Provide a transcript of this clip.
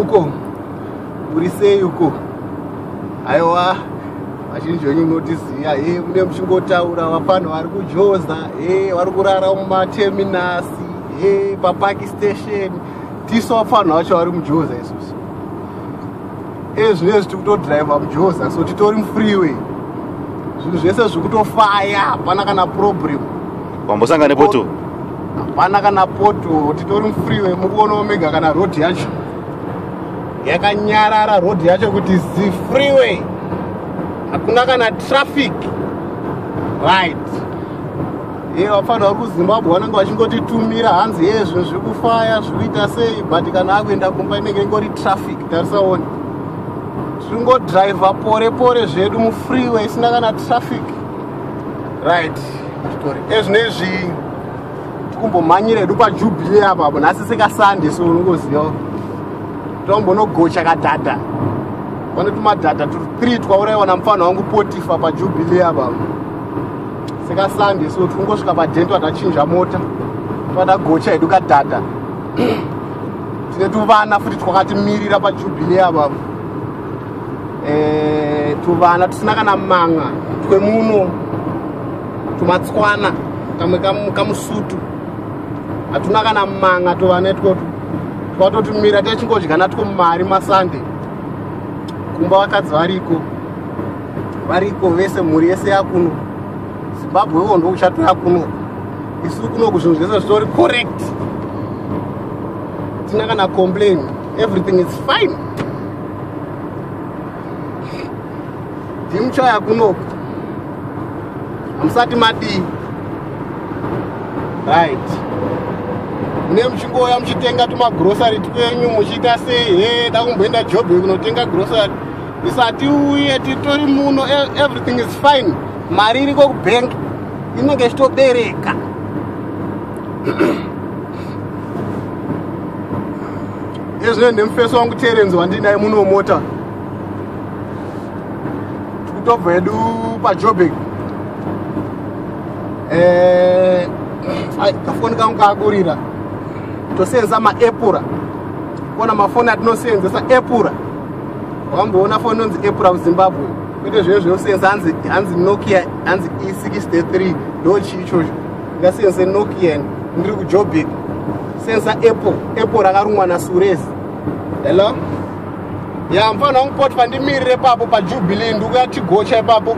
Uko uri sei uko? Aiwa, vazhinji venyu munotiziva. He, mune muchingotaura vapfanhu vari kujoza, he, vari kurara mumaterminus, he, papark station. Tisu vapfanhu vacho vari mujoza isusu. Ezvinezvi tiri kutodhiraivha mujoza, so titori mufreeway, zvinhu zvese zviri kutofaya, hapana kana problem. Wambosangana nepothole? Hapana kana pothole, titori mufreeway. Mukuonawo mega kana road yacho yakanyarara, road yacho kuti zifreeway, hakuna kana traffic, right? Ye, vapfanhu vari kuZimbabwe vanenge vachingotitumira hanzi, ye, zvinhu zviri kufaya, zviri kuita sei, but kana akuenda kumba inenge ingori traffic. Tarisaoni, tiringodhiraivha pore pore zvedu mufreeway isina kana traffic, right? Titori ezvinezvi tikumbomhanyira hedu paJubilee apapo nhasi sekaSunday, so unongoziva tombonogocha kadhadha. Pane tumadhadha turi 3 twaurayiwa namufana wangu Potifa paJubilee apapo sekaSunday, so tikungosvika padheni twatachinja mota, twatagocha hedu kadhadha. Tine tuvana futi twakatimirira paJubilee apapo, tuvana tusina kana manga twemuno, tumatswana kamwe kamusutu, hatuna kana manga tuvana itwotu. Twatotumira techingodya natwo mari maSunday. Kumba vakadzi variko, variko vese, mhuri yese yakuno. Zimbabwe iwo ndokuchatoya kuno. Isu kunoku zvinhu zvese zvitori correct, tina kana complain, everything is fine. Ndimuchaya kunoku, hamusati madii, right? Mune muchingouya muchitenga tumagrosari twenyu, muchiita sei, he, da kumboenda Joburg kunotenga grosari, isati uye titori muno. Everything is fine, mari iriko kubank inenge ichitobereka. Ezvino ndemufeso wangu Terenzi wandinaye muno mota, tikutobva hedu paJoburg. Kafoni kangu kaakurira, tosenzesa maepura kuona mafoni atinosenzesa epura. Wakamboona foni inonzi epura kuZimbabwe? Kwete zviye zvinosenza hanzi Nokia, hanzi E63, ndo chii ichocho? Ndingasenzese Nokia ndiri kuJoburg? Senza Apple, Apple rakarumwa nasurezi. Hello, ya, mufana wangu Potifa, ndimirire papo paJubilee, ndikuya tigocha ipapo.